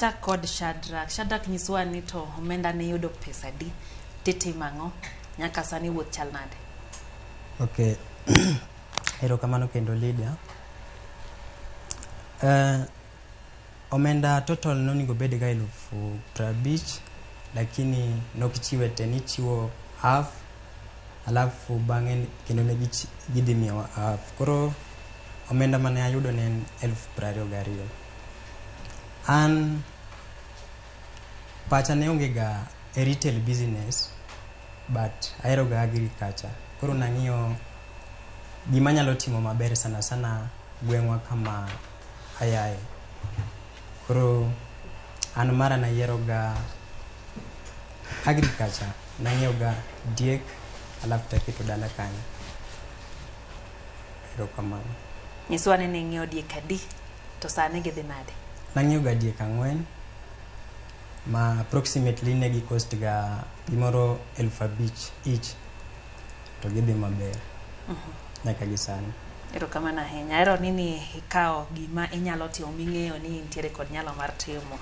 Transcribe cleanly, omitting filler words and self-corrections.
Chak kod Shadrack. Shadrack nyiswa ni to omenda ne yudo pesa adi titimo ang'o nyaka sani wuoth chal nade? Okay. Erokamano kendo Lydia. Omenda total nonego bed ga 50,000, lakini nokichiwe te, nichiwo half, alafu bang'e kendo ne gidhi miyowa half. Koro omenda mane ayudo ne en 22,000. An pacha ne onge ga e retail business, but ahero ga agriculture. Koro nang'iyo gima nyalo timo maber sana sana gweng'wa kama ayae. Koro an mara nayiero ga agriculture. Nang'iewo ga diek alafu taketo dala kanyo. Erokamano. Nyiswa ni ning'iewo diek adi to sani gidhi nade? Nang'iewo ga diek 4 ma approximately ne gi cost ga gimoro 5,000 each, to gidhi maber nyaka gi sani. Erokamano ahinya. Ahero ni ikawo gima inyalo timo ming'eyo ni intiere kod nyalo mar timo.